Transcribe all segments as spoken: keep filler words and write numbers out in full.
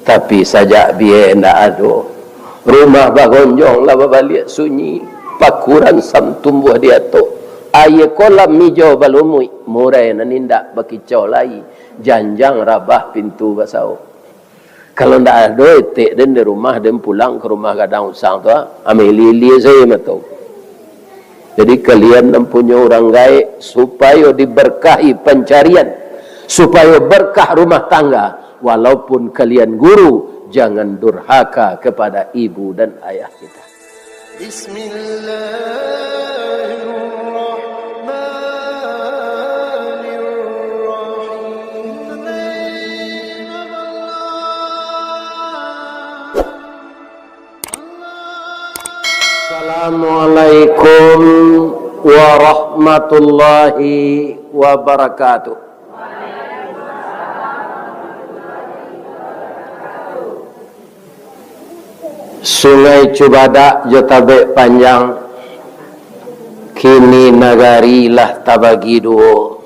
Tapi sajak bia ndak ado, rumah bagonjong lah babaliak sunyi, pakuran sam tumbuah di atok, aia kolam mijau balumuik, murai nan indak bakicau lai, janjang rabah pintu basawo. Kalau ndak ado etek den di rumah, den pulang ka rumah gadang usang tu, ah, ameh ilia-ilia sajo mato. Jadi, kalian nan punyo urang gaek, supayo diberkahi pancarian, supayo berkah rumah tangga, walaupun kalian guru, jangan durhaka kepada ibu dan ayah kita. Bismillahirrahmanirrahim. Assalamualaikum warahmatullahi wabarakatuh. Sungai Cubadak jo Tabek Panjang, kini nagari lah tabagi duo.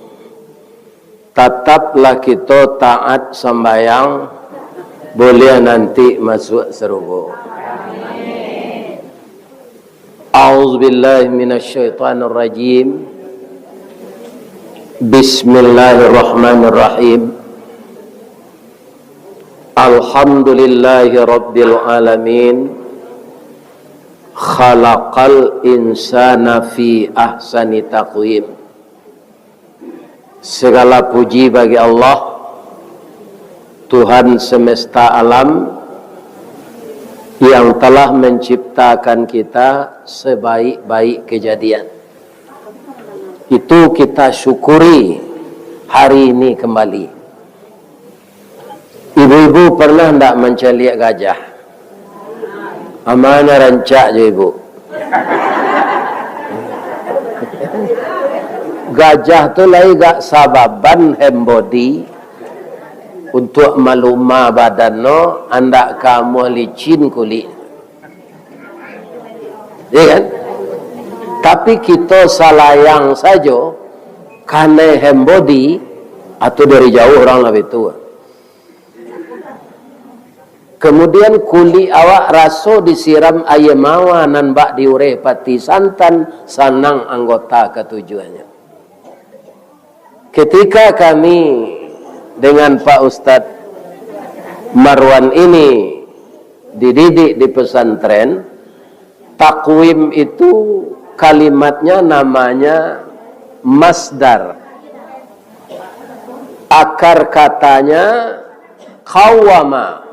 Tataplah kito taat sambayang, buliah nanti masuak sarugo. A'udzubillahi minasyaitonirrajim. Bismillahirrahmanirrahim. Alhamdulillahi rabbil alamin. Khalaqal insana fi ahsani taqwim. Segala puji bagi Allah, Tuhan semesta alam, yang telah menciptakan kita sebaik-baik kejadian. Itu kita syukuri hari ini kembali. Ibu-ibu pernah ndak mancaliak gajah? Amanah rancak jo ibu. Gajah tu lai gak sababan hand body, untuak malumah badan no, andak ka amuah licin kulik. Iya kan? Tapi kito salayang sajo, kanai hand body, atau dari jauah urang lah itu. Kemudian kulik awak raso disiram aia mawar nan bak diureh pati santan, sanang anggota katujuahnyo. Ketika kami dengan Pak Ustadz Marwan ini dididik di pesantren, takwim itu kalimatnya namanya masdar. Akar katanya qawwama.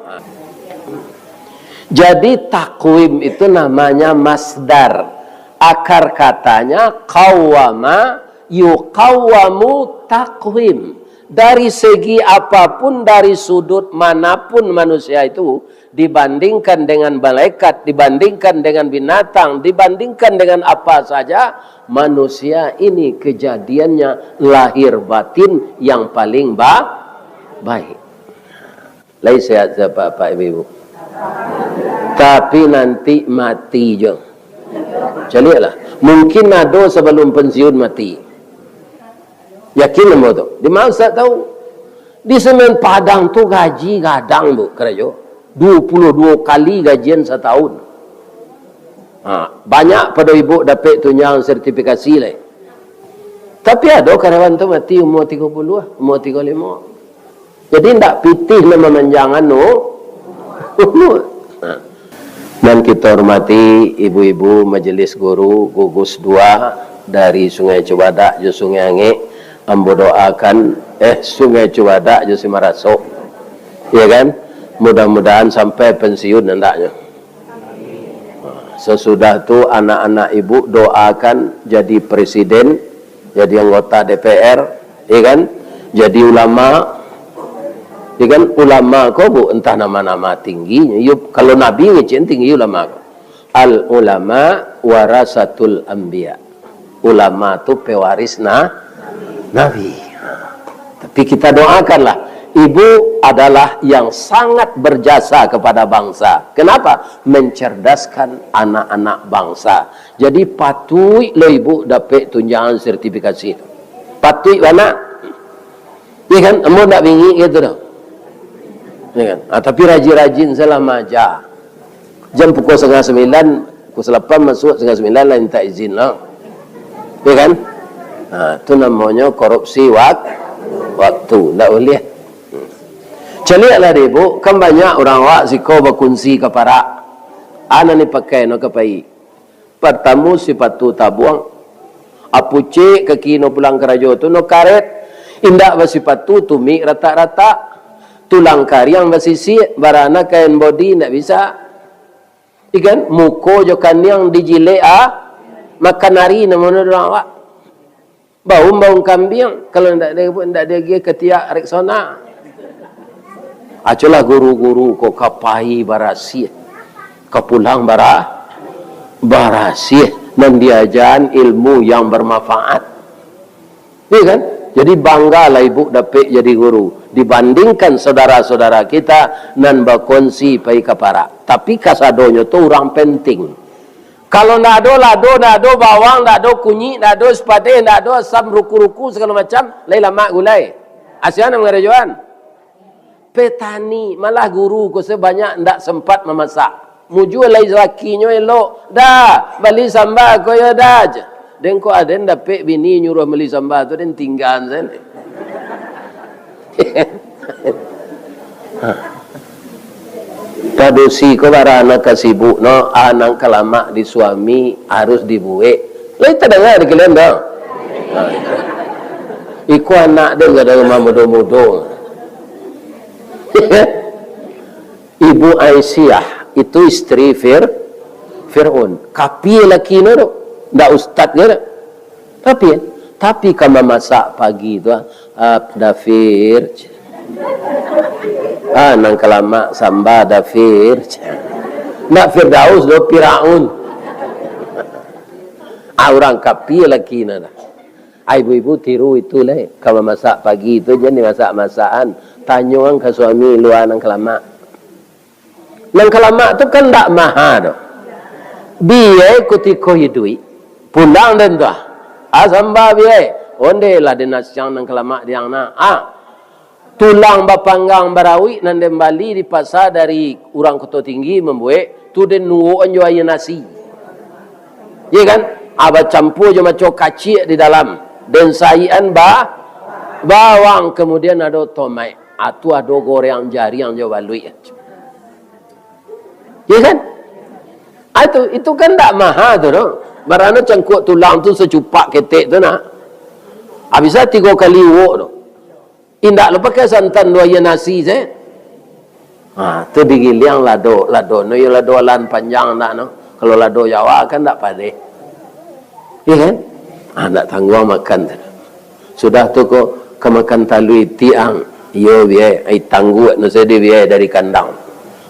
Jadi, takwim itu namanya masdar. Akar katanya qawwama, yuqawwamu taqwim. Dari segi apapun, dari sudut manapun manusia itu, dibandingkan dengan malaikat, dibandingkan dengan binatang, dibandingkan dengan apa saja, manusia ini kejadiannya lahir batin yang paling ba-, baik. Lai sehat sapak-apak ibu-ibu. Tapi nanti mati jo. Caliaklah. Mungkin ado sabalum pensiun mati. Yakin ambo tu. Di ma Ustaz tahu? Di Semen Padang tu gaji gadang, Bu, karajo. Duo puluah duo kali gajian satahun. Ha, banyak pado ibu dapek tunjangan sertifikasi lai. Tapi ado karyawan tu mati umua tigo puluah, umua tigo limo. Jadi, ndak pitih nan mamanjang anu, umua. Nah. Nan kito hormati ibu-ibu majelis guru, gugus dua dari Sungai Cubadak jo Sungai Angek, ambo doakan, eh, Sungai Cubadak jo Simarasok. Ya kan? Mudah-mudahan sampai pensiun andaknyo. Sesudah tu, anak-anak ibu doakan jadi presiden, jadi anggota D P R, ya kan? Jadi ulama, ya kan? Ulama ko, Bu, entah nama-nama tingginyo. Yo, kalau nabi ngecek tinggi ulama ko. Al ulama warasatul anbiya. Ulama tu pewaris na-, Nabi. Tapi kita doakanlah, ibu adalah yang sangat berjasa kepada bangsa. Kenapa? Mencerdaskan anak-anak bangsa. Jadi, patuik lo ibu dapek tunjangan sertifikasi tu. Patuik bana. Iya kan? Ambo ndak bingik gitu doh. Ya kan? Ah, tapi rajin-rajin salah maja. Jam pukul setengah sembilan, pukul salapan masuk, setengah sembilan lah minta izin lah. Ya kan? Ah, tu namonyo korupsi wak-, waktu. Ndak buliah. Hmm. Caliaklah deh, Bu. Kan banyak urang awak siko bakunsi ka parak. A nan dipakai no ka pai. Partamo sipatu tabuang. Apucek kaki no pulang karajo tu no karet. Indak basipatu tumik ratak-ratak. Tulang kariang basisiak, barana kain bodi indak bisa. Ikan, muko jo kaniang dijilek, ah, makan ari namo no urang awak. Baun-baun kambiang, kalau ndak ada, ndak ada agi katiak Rexona. Acolah guru-guru ko ka pai barasiah, ka pulang bara-, barasiah, nan diajaan ilmu yang bermanfaat. Iya kan? Jadi banggalah ibu dapek jadi guru, dibandingkan saudara-saudara kita nan bakongsi pai ka parak. Tapi kasadonyo tu urang penting. Kalau ndak ado lado, ndak ado bawang, ndak ado kunyik, ndak ado sipadeh, ndak ado asam ruku-ruku sagalo macam, lai lamak gulai. Asia nan mangarajoan. Petani, malah guru ko sabanyak ndak sempat mamasak. Mujua lai lakinyo elok, "Dah, bali samba ko yo, dah," jar. Den ko aden dapek bini nyuruah bali samba tu, den tinggaan sen. Padusi ko bara nan ka sibuk no, a nan ka lamak di suami harus dibuek. Lai tadanga di kalian tu? Iko anak den ka rumah mudo-mudo. Ibu Aisyah itu istri Fir-, Fir'aun. Kapie laki no tu. Ndak ustaz ke tu? Tapi, tapi ka mamasak pagi tu, ah, ah, Dafir. Ah, nan ka lamak samba Dafir. Ndak Firdaus doh, Firaun. Ah, urang kapie laki no dah. Ah, ibu-ibu tiru itu lai. Ka mamasak pagi tu jan dimasak-masakan. Tanyoan ka suami lua nan ka lamak. Nan ka lamak tu kan ndak maha doh. Biai kutiko iduik, pulang den tu ah. Ah, samba biai. Onde lah den nasiang nan ka lamak diang nah. Ah. Tulang bapanggang barawik nan den bali di pasa dari urang Koto Tinggi mambuek, tu den nuwukan jo aia nasi. Iya kan? Ah, bacampua jo maco kaciak di dalam. Den saikan ba-, bawang, kemudian ado tomat. Ah, tu ado goreng jariang jo baluik. Iya kan? Ah, itu, itu kan ndak maha tu doh. Barano cangkuak tulang tu sacupak ketek tu nah. Ah, bisa tigo kali uwok tu. Indak lo pakai santan, duo aia nasi se. Ha, tu digiliang lado, lado no yo lado alan panjang ndak no. Kalau lado Jawa kan ndak padeh. Iya kan? Ha, ndak tangguang makan tu. Sudah tu ko ka makan talua itiak ang. Iyo biai, ai tangguak no sajo dibiai dari kandang.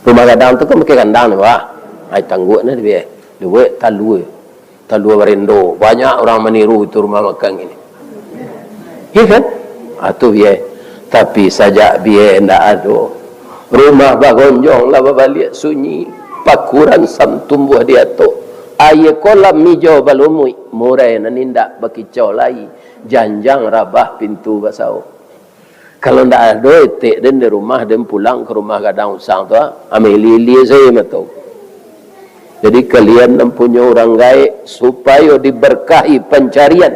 Rumah gadang tu kan pakai kandang ni, wah. Ai tangguak no dibiai. Dibuek talua. Talua barendo. Banyak urang maniru itu rumah makan kini. Iya kan? Ah, tu biai. Tapi sajak biai ndak ado, rumah bagonjong lah babaliak sunyi. Paku ransam tumbuah di atok. Aia kolam mijau balumuik. Murai nan indak bakicau lai. Janjang rabah pintu basawo. Kalau ndak ado etek den di rumah, den pulang ka rumah gadang usang tu, ah, ameh ilia-ilia sajo mato. Jadi, kalian nan punyo urang gaek, supayo diberkahi pancarian,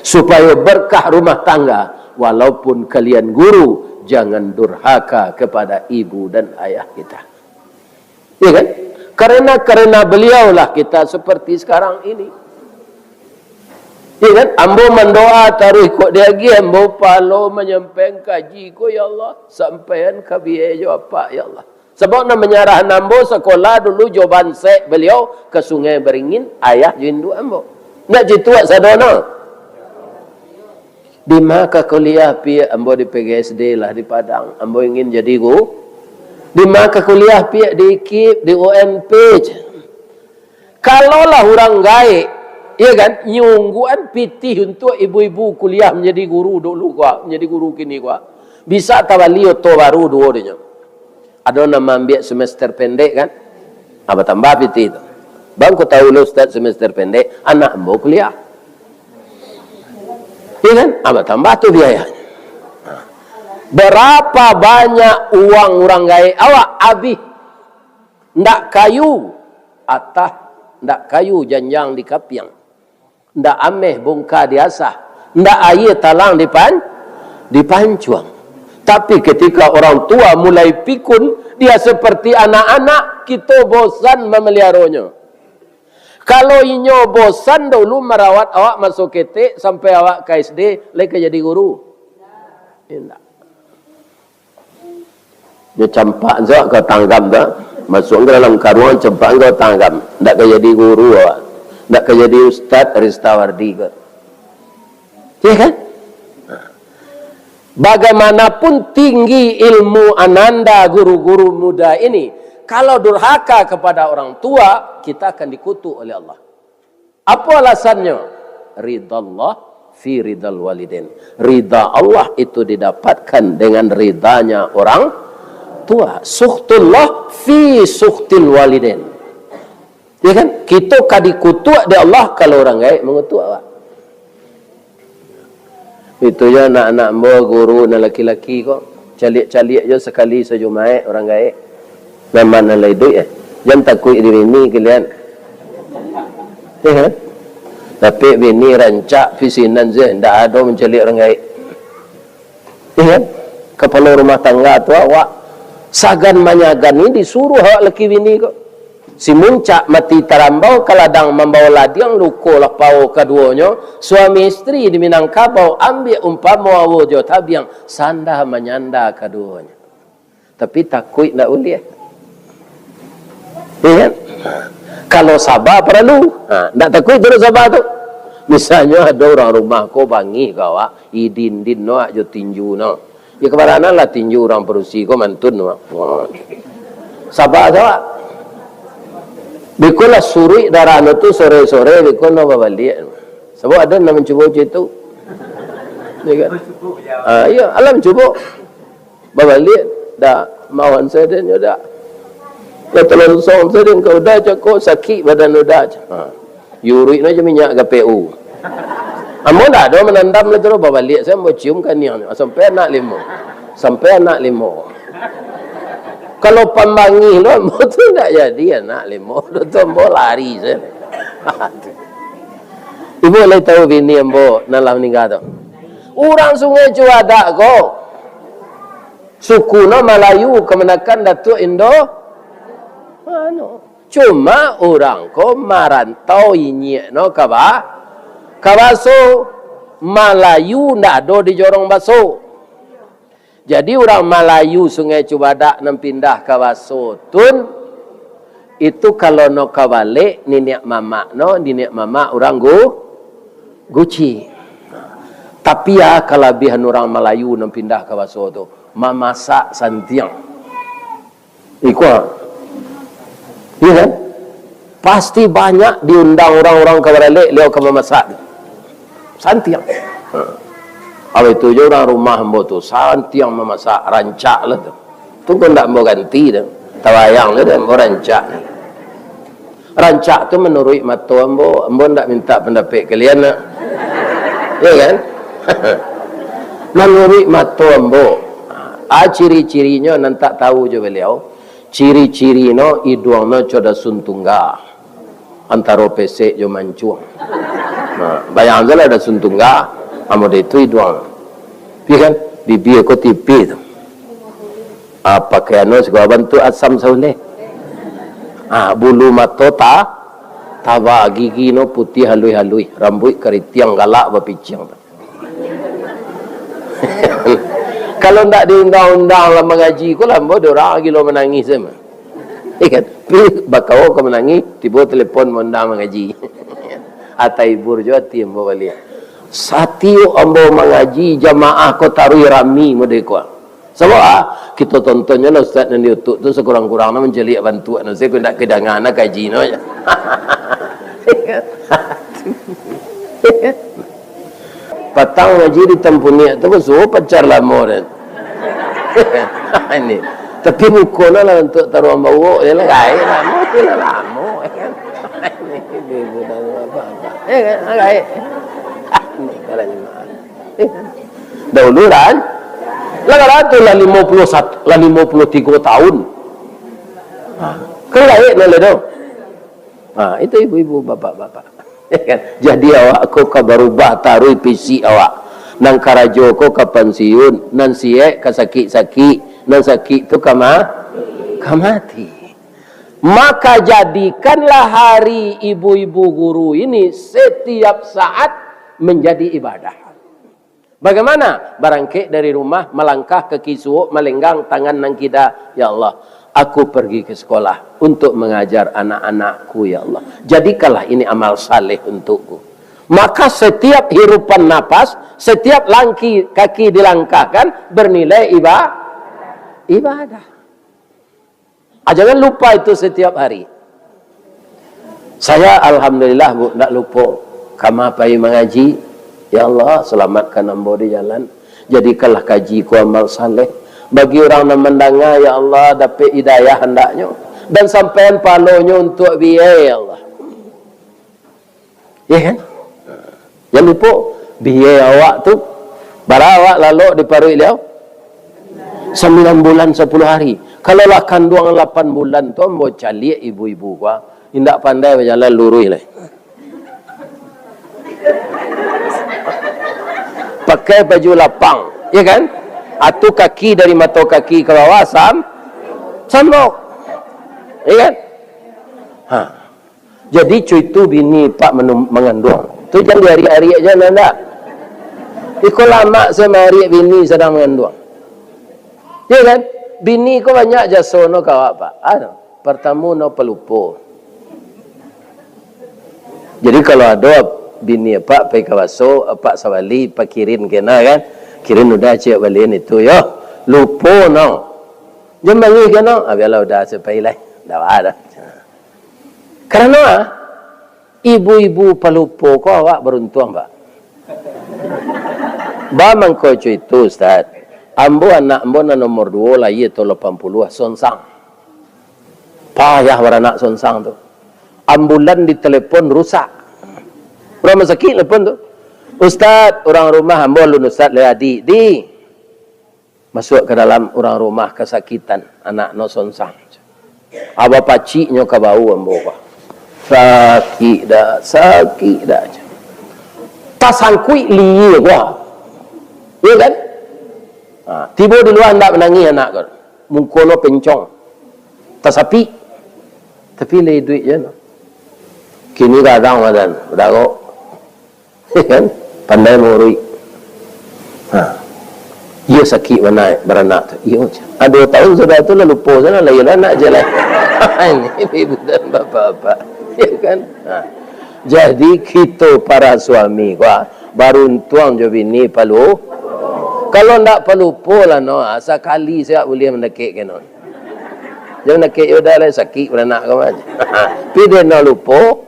supayo berkah rumah tangga, walaupun kalian guru, jangan durhaka kepada ibu dan ayah kita. Ya kan? Karena, karena beliaulah kita seperti sekarang ini. Ya kan? Ambo mandoa taruih kok diagiah ambo pahalo manyampaian kaji ko, ya Allah, sampaian ka biai jo apak, ya Allah. Sabab nan manyarahan ambo sakolah dulu jo bansek beliau ka Sungai Beringin, ayah jo induak ambo. Ndak cituak sadono. Dima ka kuliah, Piak? Ambo di P G S D lah di Padang. Ambo ingin jadi gu-, dima ka kuliah, Piak? Di I K I P, di U N P, jar. Kalau lah urang gaek, ya kan, nyungguan pitih untuak ibu-ibu kuliah manjadi guru dulu ko, manjadi guru kini ko, bisa tabali oto baru duo dinyo. Ado nan maambiak semester pendek kan? Ah, batambah pitih tu. Bang, ko tahu lo ustaz semester pendek, anak ambo kuliah. Iya kan? Ah, batambah tu biayanyo. Ah. Barapa banyak uang urang gaek awak abih? Ndak kayu atah, ndak kayu janjang di kapiang, ndak ameh bungka di asah, ndak aia talang di pan-, di pancuang. Tapi ketika orang tua mulai pikun, dia seperti anak-anak, kito bosan mamaliaronyo. Kalau inyo bosan dahulu marawat awak maso ketek sampai awak ka S D, lai ka jadi guru? Indak. Nyo campak se kau tanggam tu, masuak ka dalam karuang, campak kau tanggam. Ndak ka jadi guru awak. Ndak ka jadi ustaz Ristawardi ko. Iya kan? Bagaimanapun tinggi ilmu ananda guru-guru muda ini, kalau durhaka kepada orang tua, kita akan dikutuk oleh Allah. Apa alasannyo? Ridallah fi ridal walidain. Rida Allah itu didapatkan dengan ridanya orang tua. Sukhtullah fi sukhtil walidain. Ya kan? Kito ka dikutuak dek Allah kalau urang gaek mangutuak awak. Itu jo anak-anak ambo, guru nan laki-laki ko. Caliak-caliak jo sakali sajumaik urang gaek. Nan ma nan lai iduik, eh. Jan takuik di bini kalian. Ya kan? Tapi bini rancak pisinan se, ndak ado mancaliak urang gaek. Iya kan? Kapalo rumah tangga tu awak sagan manyagan ni disuruh awak laki bini ko. Si muncak mati tarambau, ka ladang mambao ladiang, luko lah pao kaduonyo, suami istri di Minangkabau, ambiak umpamo awo jo tabiang, sanda manyanda kaduonyo. Tapi takuik ndak buliah. Iya kan? Kalau saba paralu, ha, ndak takuik turun saba tu. Misalnyo ado urang rumah ko bangih ka awak, idin-din no jo tinju no. Ya, kabaranan lah tinju urang padusi ko mantun no. Saba sajo. Biko lah suruik darah no tu sore-sore, biko no babaliak. Sabab ado nan mancubo cam itu. Ya kan? Ah, iya, alah mancubo. Babaliak, dak, mawan sajo den, yo dak. Lah talonsong sajo den ka Uda, cako sakik badan Uda. Ha. Yuruik no jo minyak G P U. Ambo dak ado manandam lah tu, babaliak sajo ambo cium kaniang, sampai anak limo. Sampai anak limo. Kalau pambangih lo ambo tu ndak jadi anak limo. Tu ambo lari sajo. Ibu lai tahu bini ambo nan lah maningga tu. Urang Sungai Cuadak ko. Suku no Malayu, kamanakan Datuak Indo. Anu, cuma urang ko marantau inyiak no ka ba-, ka Baso. Malayu ndak ado di Jorong Baso. Jadi urang Malayu Sungai Cubadak nan pindah ka Baso tun, itu kalau no ka balek niniak mamak no, niniak mamak urang Gu-, Guci. Tapi ya, kalabiahan urang Malayu nan pindah ka Baso tu, mamasak santiang. Iko, iya kan? Pasti banyak diundang urang-urang ka baralek, liau ka mamasak. Santiang. Ha. Kalau itu jo urang rumah ambo tu, santiang mamasak, rancak lah tu. Tu kok ndak ambo ganti tu. Tabayang lah tu ambo rancak. Rancak tu manuruik mato ambo, ambo ndak minta pandapek kalian nak. Ya kan? Manuruik mato ambo. Ah, ciri-cirinyo nan tak tahu jo baliau. Ciri-ciri no, iduang no co dasun tungga, antaro pesek jo mancuang. Nah, bayang sajolah dasun tungga, amun itu iduang. Pi kan, bibia ko tipih tu. Ah, pakaian no sagalo bantuak asam sauleh. Ah, bulu mato ta-, taba, gigi no putiah haluih-haluih, rambuik karitiang galak bapiciang tu. Kalau ndak diundang-undang lah mangaji ko lah, ambo dek urang gilo manangih se mah. Iya kan? Pi bakawo ka manangih, tibo telepon maundang mangaji. Atahibur jo ati ambo baliak. Satiok ambo mangaji, jamaah ko taruih rami model ko. Sabab, ah, kito tontonnyo lah ustaz nan di YouTube tu, sakurang-kurang no mancaliak bantuak no, se ko ndak kadanga no kaji no. Patang ngaji di Tampuniak tu, basuo pacar lamo den. Ini. Tapi muko no lah bantuak taruang bawok je lah, gaek lamo, je lah lamo, kan. Ini ibu tahu apa-apa. Ya kan? Ah, gaek. Ini kalau jemaah. Dahulu kan? Lah, lah tu lah limo puluah satu, lah limo puluah tigo tahun. Ha, kan gaek nan lai tu. Ha, itu ibu-ibu, bapak-bapak. Jadi awak ko ka barubah taruih fisik awak. Nan karajo ko ka pansiun, nan siek ka sakik-sakik, nan sakik tu ka ma-, ka mati. Maka jadikanlah hari ibu-ibu guru ini setiap saat menjadi ibadah. Bagaimana? Barangkek dari rumah, malangkah kaki suok, malenggang tangan nan kida, "Ya Allah, aku pergi ke sekolah untuk mengajar anak-anakku, ya Allah. Jadikanlah ini amal saleh untukku." Maka setiap hirupan napas, setiap langki-, kaki dilangkahkan, bernilai iba-, ibadah. Ah, jangan lupa itu setiap hari. Saya, alhamdulillah, Bu, ndak lupo. Kama pai mangaji, "Ya Allah, selamatkan ambo di jalan. Jadikanlah kaji ko amal saleh. Bagi urang nan mandanga, ya Allah, dapek hidayah handaknyo. Dan sampaian pahalonyo untuak biai, ya Allah." Ya kan? Jan lupo, biai awak tu, bara awak lalok di paruik liau? Sambilan bulan sapuluah hari. Kalau lah kanduang lapan bulan tu, ambo caliak ibu-ibu ko, indak pandai bajalan luruih lai. Pakai baju lapang, ya kan? Atu kaki dari mato kaki ka bawah sam-, sambok. Ya kan? Ha. Jadi, cuitu bini pak manum-, manganduang. Tu jan diariak-ariak jan, ndak? Iko lamak se maariak bini sadang manganduang. Ya kan? Bini ko banyak jaso no ka awak, Pak. Anu, partamo no palupo. Jadi, kalau ado bini apak pai ka baso, apak sabali, pakirin kena kan? Kirin udah ciek balian itu, yo. Lupo no. Jan bangih kena, ah, bialah udah, se pai lai. Ndak apa dah. Karano, ah, ibu-ibu palupo ko awak baruntuang, Pak. Ba mangko cuitu, Ustaz. Ambo, anak ambo nan nomor duo, lahia taun lapan puluah, Sonsang. Payah baranak Sonsang tu. Ambulan ditelepon rusak. Urang rumah sakik telepon tu. "Ustaz, urang rumah ambo alun Ustaz lai, adik, di." Masuak ka dalam, urang rumah kasakitan, anak no Sonsang. Aba paciknyo ka bau ambo ko. Sakik dah, sakik dah. Tasangkuik lia ko. Iya kan? Ha, tibo di lua ndak manangih anak ko. Muko no pencong. Tasapik. Tapi lah iduik je no. Kini gadang badan, udah kok. Kan? Pandai manguruik. Ha. Iyo sakik bana baranak tu. Iyo, ah, duo tahun sudah tu lah lupo sana lah, iyolah anak je lah. Ini ibu dan bapak-bapak. Ya kan? Ha. Jadi kito para suami ko, ah, baruntuang jo bini palu. Kalau ndak palupo lah no, ah, sakali sajo buliah mandakek keno. Jan mandakek yo dah lah, sakik baranak ko mah. Pi dek no lupo.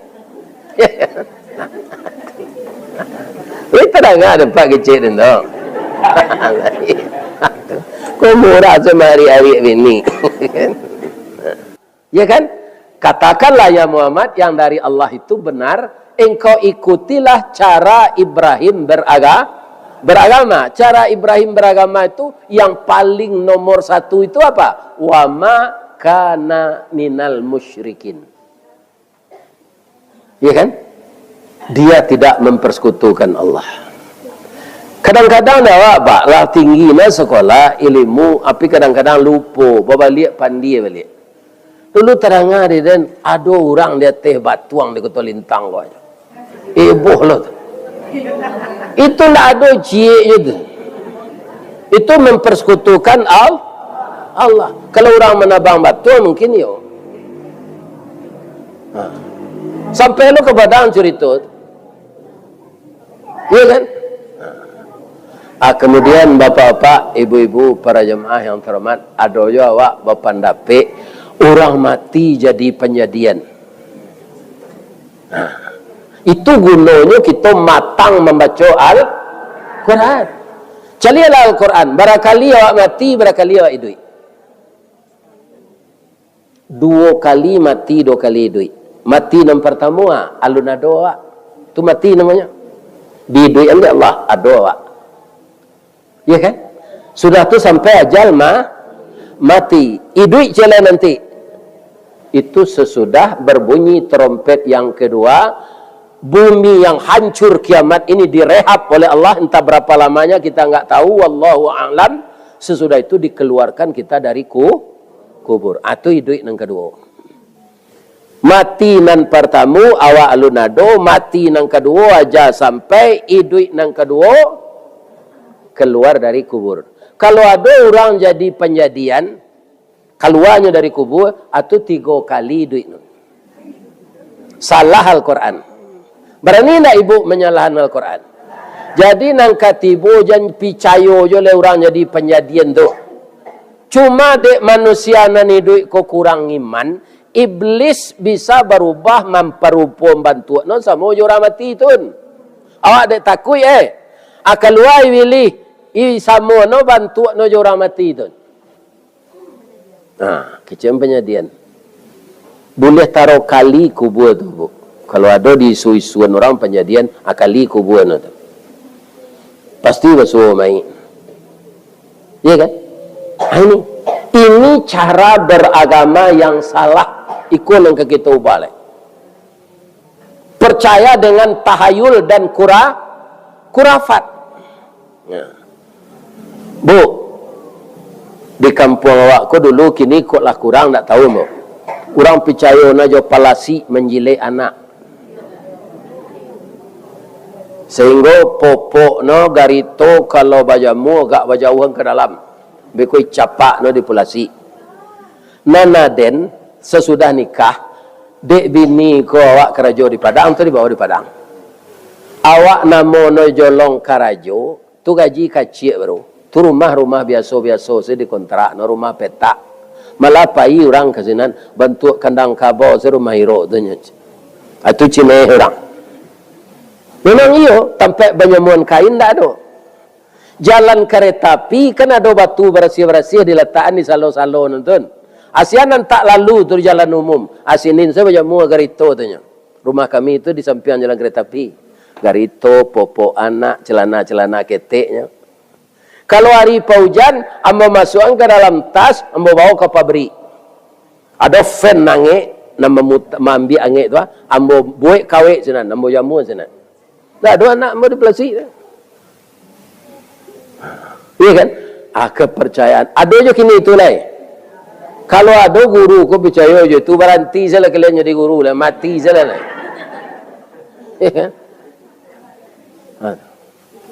Lai tadanga dek Pak kecek den tu. Ko murah se maariak-ariak bini. Ya kan? Katakanlah, ya Muhammad, yang dari Allah itu benar, engkau ikutilah cara Ibrahim beraga-, beragama. Cara Ibrahim beragama itu yang paling nomor satu itu apa? "Wa ma kana minal musyrikin." Iya kan? Dia tidak mempersekutukan Allah. Kadang-kadang dah awak, Pak, lah tinggi nah sekolah, ilmu, tapi kadang-kadang lupo, babaliak pandia baliak. Dulu tadanga di den, ado urang di ateh batuang di Koto Lintang ko. Eboh lo tu. Itu ndak ado cieknyo tu. Itu mempersekutukan Al-, Allah. Kalau urang manabang batuang, mungkin iyo. Ha. Sampai lo ka Padang curito. Iya kan? Ah, kemudian bapak-bapak, ibu-ibu, para jemaah yang terhormat, ado jo awak bapandapek, urang mati jadi panjadian. Nah, itu gunonyo kito matang mambaco Al-Quran. Caliaklah Al-Quran, barakali awak mati, barakali awak iduik. Duo kali mati, duo kali iduik. Mati nan partamo, ah, alun ado awak. Tu mati namonyo. Diiduikan dek Allah, ado awak. Iya kan? Sudah tu sampai ajal ma-, mati. Iduik ciek lai nanti. Itu sesudah berbunyi trompet yang kedua, bumi yang hancur kiamat ini direhab oleh Allah, entah berapa lamanya kita nggak tahu, wallahu a'lam. Sesudah itu dikeluarkan kita dari ku-, kubur. Atau iduik nan kedua. Mati nan partamu, awak alun ado, mati nan kaduo, aja sampai iduik nan kaduo, keluar dari kubur. Kalau ado urang jadi panjadian, kaluanyo dari kubur, atu tigo kali iduik tu. Salah Al-Quran. Barani ndak ibu manyalahan Al-Quran? Jadi nan katibo jan picayo jo leh urang jadi panjadian tu. Cuma dek manusia nan iduik ko kurang iman, Iblis bisa barubah mamparupo bantuakno samo jo urang mati tun. Awak dek takuik, eh? Ah, kalua Iblis, i samono bantuakno jo urang mati tun. Nah, kecek panjadian. Buliah taro kali kubur tu, Bu. Kalau ado di isu-isuan urang panjadian, ah, kali kubur no tu. Pasti basuo mayik. Iya kan? Ah, ini. Ini cara beragama yang salah. Iko nan ka kita ubah lai. Percaya dengan tahayul dan kura-, kurafat. Ya. Bu, di kampuang awak ko dulu, kini kok lah kurang, ndak tahu, Bu. Urang picayo na jo palasik manjilek anak. Sehinggo popok no garito kalau bajamu agak bajauhan ka dalam. Beko capak no di palasik. Nan aden, sasudah nikah, dek bini ko awak karajo di Padang, tu dibawa di Padang. Awak namo no jolong karajo, tu gaji kaciak baru. Tu rumah-rumah biaso-biaso se dikontrak, no rumah petak. Malah pai urang ka sinan, bantuak kandang kabau se rumah irok tu nyo. Ah, tu cimeh urang. Memang iyo, tampek banyamuan kain ndak ado. Jalan kareta api kan ado batu barasiah-barasiah dilatakan di salo-salo nantun. Asian nan tak lalu tu di jalan umum. Asinin sajo bajamua garito tu nyo. Rumah kami tu di sampiang jalan kareta api. Garito, popok anak, celana-celana keteknyo. Kalau hari paujan, ambo masuakan ka dalam tas, ambo bawa ka pabrik. Ado fan angek, nan mamut-, maambiak angek tu, ah, ambo buek kawek sinan, ambo jamua sinan. Ndak ado anak ambo di palasik tu. Iya kan? Ah, kepercayaan. Ado jo kini tu lai. Kalau ado guru ko picayo jo tu, baranti salah kalian jadi guru lah, mati salah lah. Iya kan? Ah.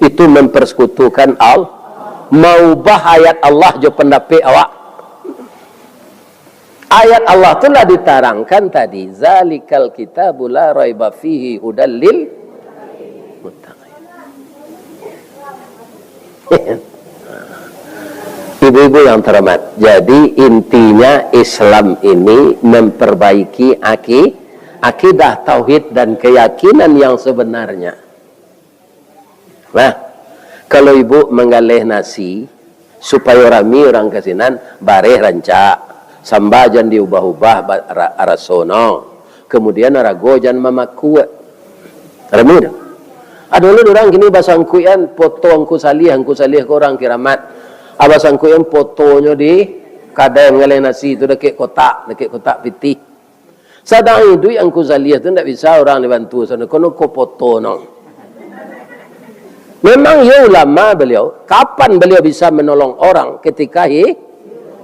Itu mempersekutukan Allah. Maubah ayat Allah jo pandapek awak. Ayat Allah tu lah ditarangkan tadi, "Zalikal kitabu la raiba fihi hudal lil muttaqin." Ibu-ibu yang terhormat, jadi intinya Islam ini memperbaiki aki-, akidah, tauhid, dan keyakinan yang sebenarnya. Nah, kalau ibu manggaleh nasi, supayo rami urang ka sinan, bareh rancak, samba jan diubah-ubah ba-, ra-, rasono, kemudian arago jan mamakuak. Rami tu. Ado lah urang kini basangkuikan foto Angku Salih, Angku Salih ko urang Kiramat. Ah, basangkuikan fotonyo di kadai manggaleh nasi tu, dakek kotak, dakek kotak pitih. Sadang iduik Angku Salih tu ndak bisa urang dibantu, sono kono ko foto no. Memang iyo ulama beliau, kapan beliau bisa menolong orang ketika hi-,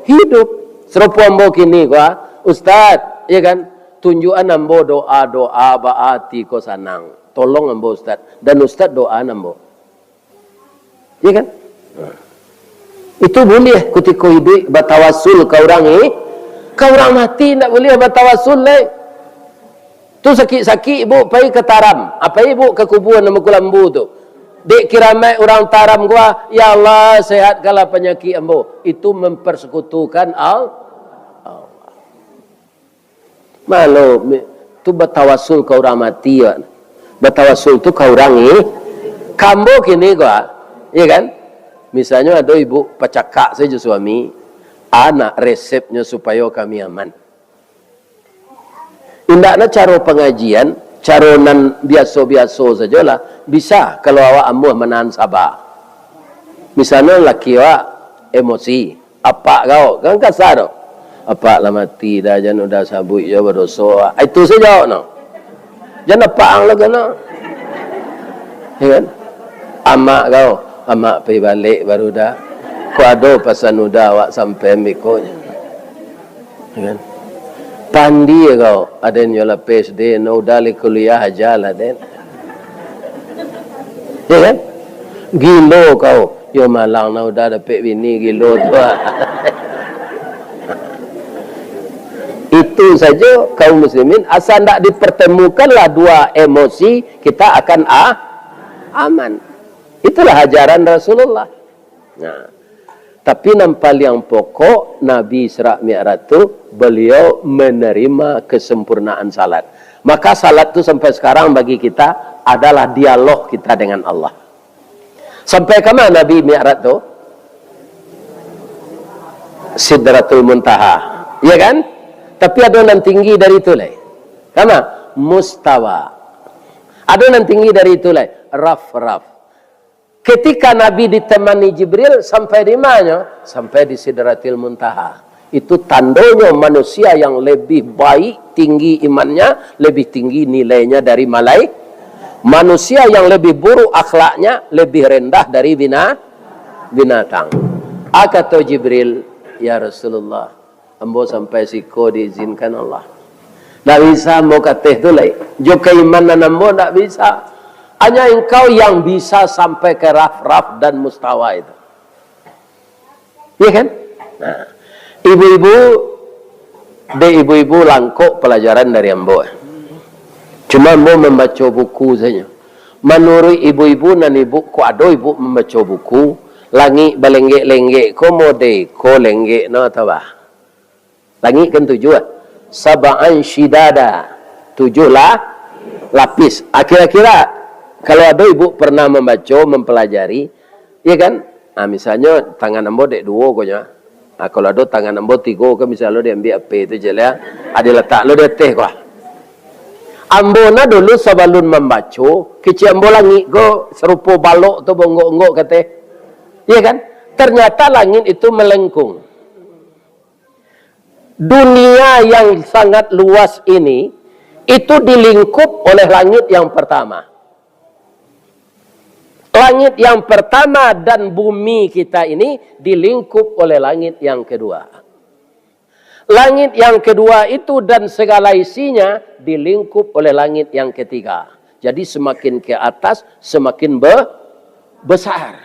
hidup? Serupo ambo kini ko, ah, Ustaz, iya kan? Tunjuakan ambo doa-doa ba ati ko sanang. Tolong ambo Ustaz, dan Ustaz doaan ambo. Iya kan? Itu buliah kutiko iduik batawasul ka urang, eh? Ka urang mati ndak buliah batawasul lai. Tu sakik-sakik ibu pai ka Taram, apo ibu ka kubuan nan bakulambu tu. Dek Kiramat urang Taram gua, "Ya Allah, sehatkanlah penyakit ambo." Itu mempersekutukan Al-, Allah. Malo, mi-, tu batawasul ka urang mati, wak. Batawasul tu ka urang, eh, ka ambo kini ko, ah. Iya kan? Misalnyo ado ibu pacakak sajo suami, anak resepnyo supayo kami aman. Indaknyo caro pangajian, caro nan biaso-biaso sajolah, bisa kalau awak amuah manahan saba. Misalnyo laki awak emosi. Apak kau, kan kasa tu. Apak lah mati dah, jan udah sabuik jo badoso. Ah, itu sajo no. Jan apak ang lah kena. Ya kan? Amak kau, amak pai balek baru dah. Ko ado pasan udah awak sampai beko. Ya kan? Pandi kau, aden yo lah P S D, no udah lai kuliah aja lah, den. Ya kan? Gilo kau, yo malang nah udah dapek bini gilo tu. Itu sajo kaum muslimin, asa ndak dipertemukanlah dua emosi, kita akan a-, aman. Itulah ajaran Rasulullah. Nah, tapi nan paliang pokok, Nabi Isra Mi'raj tu, beliau menerima kesempurnaan salat. Maka salat tu sampai sekarang bagi kita adalah dialog kita dengan Allah. Sampai kama Nabi Mi'raj tu? Sidratul Muntaha. Ya kan? Tapi ado nan tinggi dari itu lai. Kama? Mustawa. Ado nan tinggi dari itu lai. Raf-raf. Ketika Nabi ditemani Jibril, sampai di manyo? Sampai di Sidratil Muntaha. Itu tandonyo manusia yang lebih baik, tinggi imannya, lebih tinggi nilainya dari malai-, manusia yang lebih buruk akhlaknya, lebih rendah dari bina-, binatang. A kato Jibril, "Ya Rasulullah, ambo sampai siko diizinkan Allah. Ndak bisa ambo kateh tu lai. Jo kaimanan ambo ndak bisa. Hanya Engkau yang bisa sampai ke raf-raf dan mustawa itu." Iya kan? Nah, ibu-ibu, dek ibu-ibu langkok pelajaran dari ambo. Cuma ambo mambaco buku sajo. Manuruik ibu-ibu nan ibu, kok ado ibu mambaco buku, langik balenggek-lenggek ko model ko lenggek no atau bah? Langik kan tujuh, ah. Sab'an syidada, tujuh lah lapis. Kira-kira, kalau ado ibu pernah mambaco, mampalajari, iya kan? Ah, misalnyo, tangan ambo dek duo ko nyo. Ah, kalau ado tangan ambo tigo ko, misalnyo diambiak H P tu je lah, ah, dilatak lo di ateh ko. Ambo nah dulu sabalun mambaco, kecek ambo langik ko sarupo balok tu, bonggok-onggok kateh. Iya kan? Ternyata langit itu melengkung. Dunia yang sangat luas ini, itu dilingkup oleh langit yang pertama. Langit yang pertama dan bumi kita ini dilingkup oleh langit yang kedua. Langit yang kedua itu dan segala isinya dilingkup oleh langit yang ketiga. Jadi, semakin ke atas, semakin be-, besar.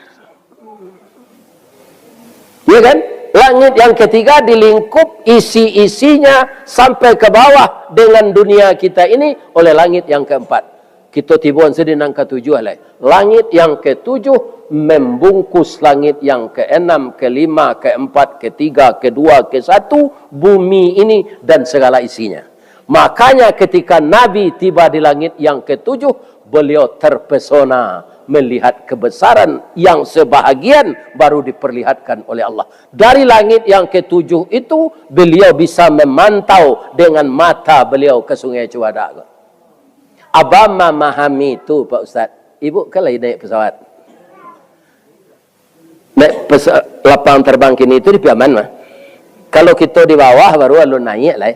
Ya kan? Langit yang ketiga dilingkup isi-isinya sampai ke bawah dengan dunia kita ini oleh langit yang keempat. Kito tibo di nan katujuah lai. Langit yang ketujuh membungkus langit yang keenam, kelima, keempat, ketiga, kedua, kesatu, bumi ini dan segala isinya. Makanya, ketika Nabi tiba di langit yang ketujuh, beliau terpesona melihat kebesaran yang sebahagian baru diperlihatkan oleh Allah. Dari langit yang ketujuh itu, beliau bisa memantau dengan mata beliau ke Sungai Cuadak. Abah mamahami tu, Pak Ustaz. Ibu kan lai naik pesawat. Naik pesa-, lapang terbang kini tu di Piaman mah. Kalau kito di bawah baru alun naik lai.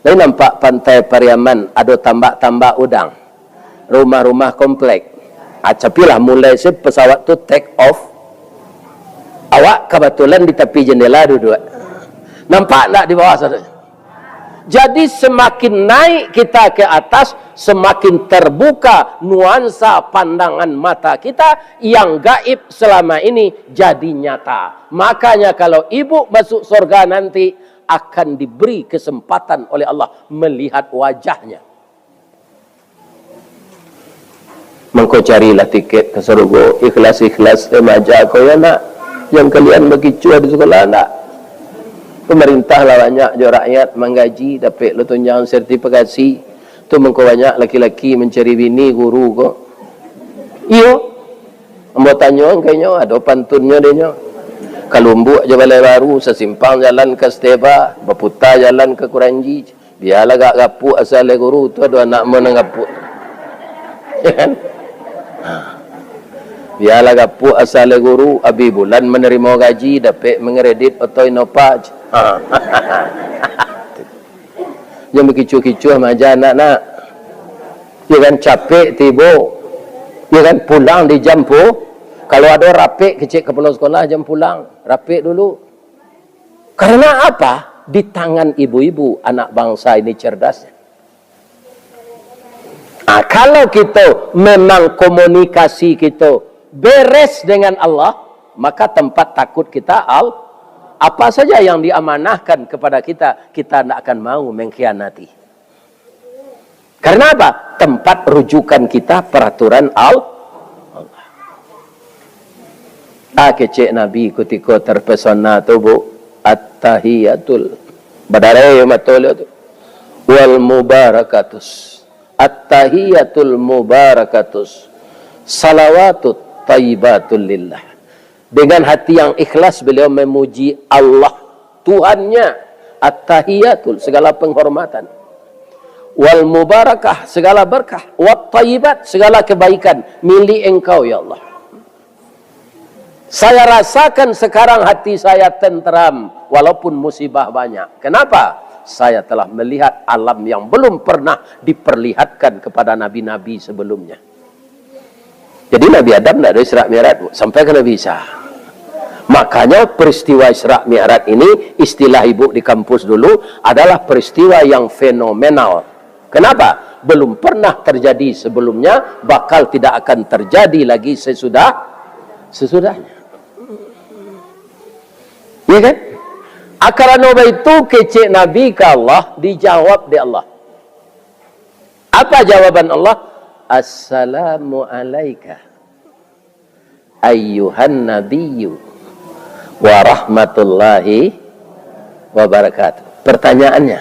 Lai nampak Pantai Pariaman, ado tambak-tambak udang. Rumah-rumah komplek. Ah, tapi lah mulai se pesawat tu take off. Awak kebetulan di tapi jendela duduak. Nampak ndak di bawah sana? Jadi, semakin naik kita ke atas, semakin terbuka nuansa pandangan mata kita yang gaib selama ini jadi nyata. Makanya, kalau ibu masuk surga nanti, akan diberi kesempatan oleh Allah melihat wajahnya. Mangko carilah tiket ka sarugo, ikhlas-ikhlas remaja ko yo nak, jan kalian bakicuah di sikolah ndak. Pamarintah lah banyak jo rakyat manggaji, dapek lo tunjangan sertifikasi. Tu mangko banyak laki-laki mancari bini guru ko. Iyo. Ambo tanyo, kayaknyo ado pantunnyo dek nyo. Ka Lumbuk jo Balai Baru, sasimpang jalan ka Steba, baputa jalan ka Kuranji. Bialah agak gapuak asa lai guru tu, ado anak ambo nan gapuak. Ya kan? Ha. Bialah gapuak asal guru, abih bulan manarimo gaji, dapek mangkredit oto Innova. Ha. Jan bakicuah-kicuah maja anak-anak. Ya kan, capek tibo. Ya kan, pulang di jam pu-, kalau ado rapek kecek kapalo sekolah, jan pulang. Rapek dulu. Karena apa? Di tangan ibu-ibu anak bangsa ini cerdas. Ah, kalau kito memang komunikasi kito beres dengan Allah, maka tempat takut kita al-, apa saja yang diamanahkan kepada kita, kita ndak akan mau mengkhianati. Karena apa? Tempat rujukan kita peraturan al-, Allah. Ah, kecek Nabi kutiko terpesona tu, Bu. At-tahiyatul. Badarai mato baliau tu. Wal mubarakatus. At-tahiyatul mubarakatus. Salawatut tayyibatul lillah. Dengan hati yang ikhlas beliau memuji Allah, Tuhannya. At-tahiyatul, segala penghormatan. Wal mubarakah, segala berkah. Wat tayyibat, segala kebaikan milik Engkau, ya Allah. Saya rasakan sekarang hati saya tenteram, walaupun musibah banyak. Kenapa? Saya telah melihat alam yang belum pernah diperlihatkan kepada nabi-nabi sebelumnya. Jadi Nabi Adam ndak ado Isra Mi'raj, Bu, sampai ka Nabi Isa. Makanya peristiwa Isra Mi'raj ini, istilah ibu di kampus dulu, adalah peristiwa yang fenomenal. Kenapa? Belum pernah terjadi sebelumnya, bakal tidak akan terjadi lagi sesudah, sesudahnya. Ya kan? Ah, karano baitu kecek Nabi ka Allah, dijawab dek Allah. Apa jawaban Allah? "Assalamu alaika, ayyuhan nabiyyu, wa rahmatullahi wa barakatuh." Pertanyaannya,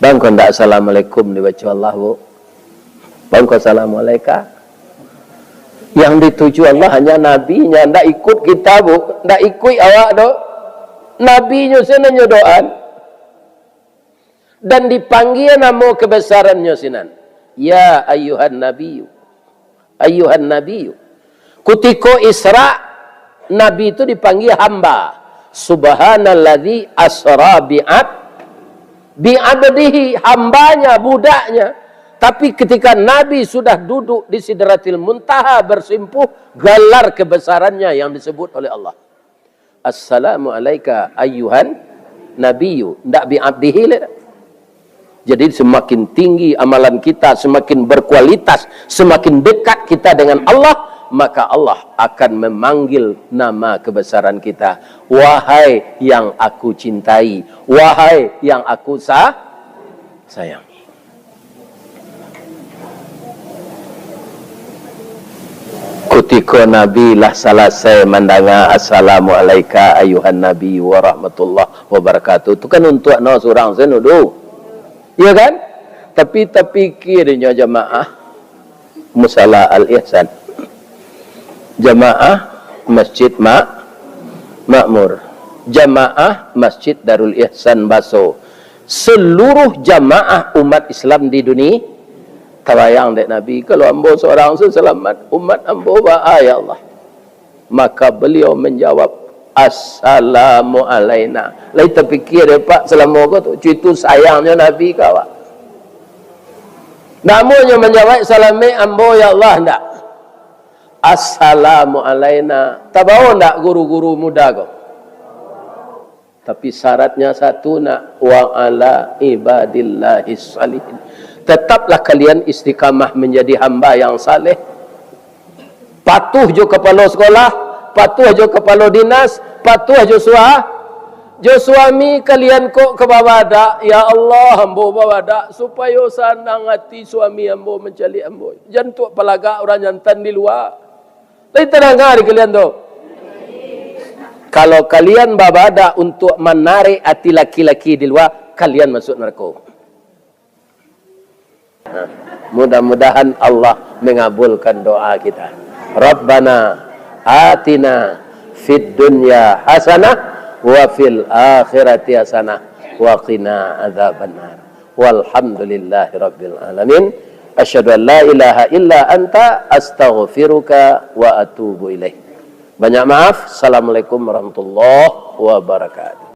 bang, kok ndak assalamualaikum dibaco Allah, Bu? Bang, kok assalamualaika? Yang dituju Allah hanya nabinya, ndak ikut kita, Bu. Ndak ikut awak, dok. Nabinyo sajo nyo doa. Dan dipanggia namo kebesarannyo sinan. Ya ayyuhan nabiyyu. Ayyuhan nabiyyu. Kutiko Isra, Nabi itu dipanggia hamba. Subhanalladzi asra bi'ab-, bi'abdihi, hambanya, budaknya. Tapi ketika Nabi sudah duduk di Sidratil Muntaha bersimpuh, galar kebesarannya yang disebut oleh Allah. "Assalamu alaika ayyuhan nabiyyu." Ndak bi abdihi lai. Jadi, semakin tinggi amalan kita, semakin berkualitas, semakin dekat kita dengan Allah, maka Allah akan memanggil nama kebesaran kita. "Wahai yang aku cintai, wahai yang aku sa-, sayangi." Kutiko Nabi lah salasai mandanga, "Assalamu alaika ayyuhan nabi wa rahmatullah wa barakatuh," tu kan untuak no surang sajo, Du. Iya kan? Tapi tapikia dinyo jamaah Musala Al-Ihsan. Jamaah Masjid Ma-, Makmur. Jamaah Masjid Darul Ihsan Baso. Seluruh jamaah umat Islam di dunia, tabayang dek Nabi, "Kalau ambo surang se selamat, umat ambo baa, ya Allah?" Maka beliau menjawab, "Assalamu alaina." Lai tapikia dek Pak salamo ko tu, cuitu sayangnyo Nabi ka awak. Namonyo manjawab, "Salamaik ambo, ya Allah," ndak. "Assalamu alaina." Tabao ndak guru-guru muda ko? Tapi syaratnya satu nak, "Wa ala ibadillahis shalihin." Tetaplah kalian istiqamah menjadi hamba yang saleh. Patuh jo kapalo sekolah, patuh jo kapalo dinas, patuh jo sua-, jo suami kalian kok ka babadak, "Ya Allah, ambo babadak supayo sanang ati suami ambo mancaliak ambo." Jan tuak palagak urang jantan di lua. Lai tadanga di kalian tu? Kalau kalian babadak untuak manarik ati laki-laki di lua, kalian masuk narako. Nah, mudah-mudahan Allah mengabulkan doa kita. Rabbana atina fid dunya hasanah wa fil akhirati hasanah wa qina adzabannar. Walhamdulillahirabbil alamin. Asyhadu an la ilaha illa anta, astaghfiruka wa atubu ilaik. Banyak maaf. Assalamualaikum warahmatullahi wabarakatuh.